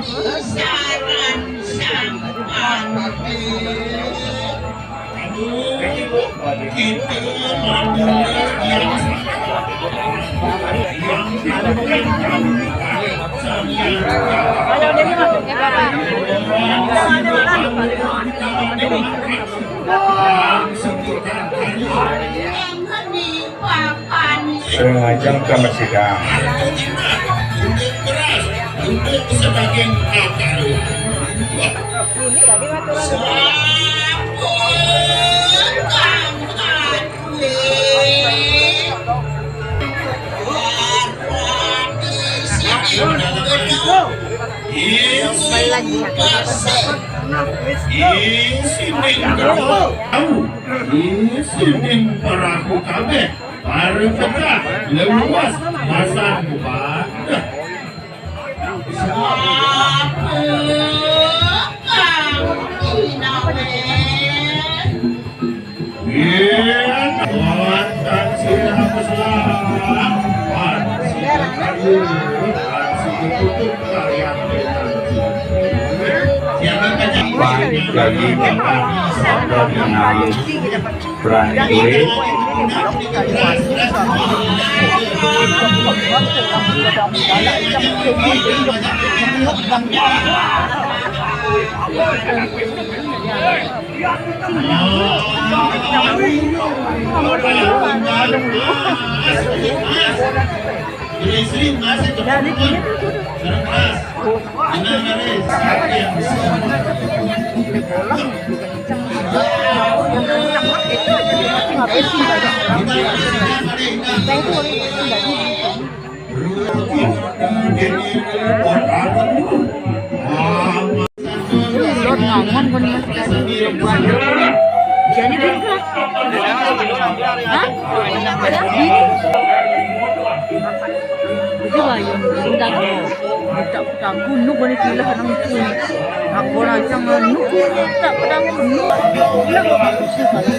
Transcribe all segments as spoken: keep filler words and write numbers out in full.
Saran sampan. Kita mandul yang Sengaja ke Mesidang. Duduk sebagai akar. Ini tadi aturan. Isining perahu, isining perahu kabeh, para pecah, leluas, masang padah. Siapa kau, Kinawé? Yen wonten sira keselamatan, sira kayu, sira tutup karyan. Pan jadi tempat sabda menang berani duit. Lord, ngangon ko niya sa kanya. Jadi, di ka. Ha? Ini. Di ba yung, yung dati? Buta-buta, kuno ko ni kila ka ng kuno. Ako lang siyang, ano, kuno, buta-buta, kuno. Ilang ako siya, kaya.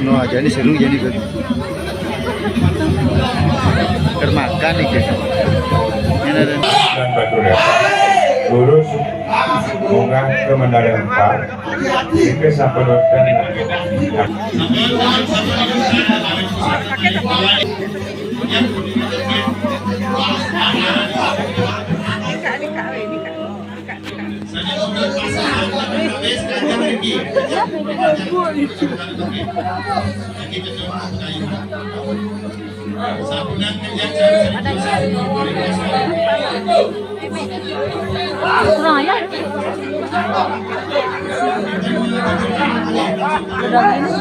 No, aja ini seru jadi. Termakan nih, guys. Ini ada. Dan Batu Rata. Lurus munggah ke Menara Empat. Ini sampai. Kurang ajar. Udah ini.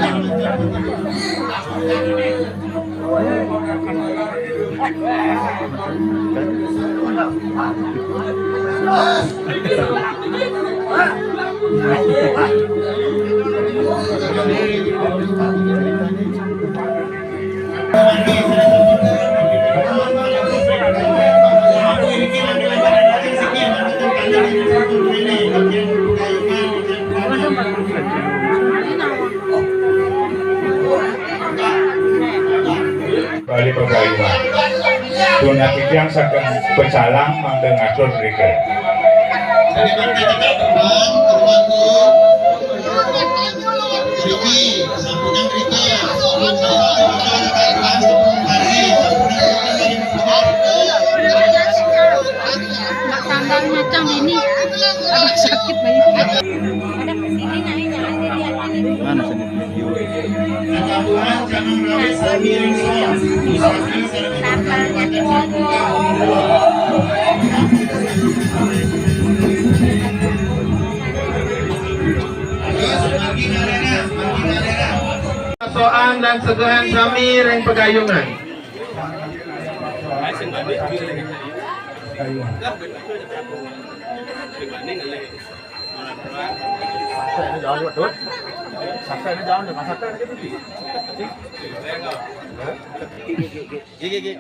Bali pegawai. Tuna titiang saking Pecalang mangda ngatur mrika. Nggak tambah macam ini. Aduh, sakit banget. Mana sini? Soang dan segehan sami ring pegayungan. Jangan lupa, Dut. Sampai ini jangan, jangan sampai ini, Dut. Gigi, gigi.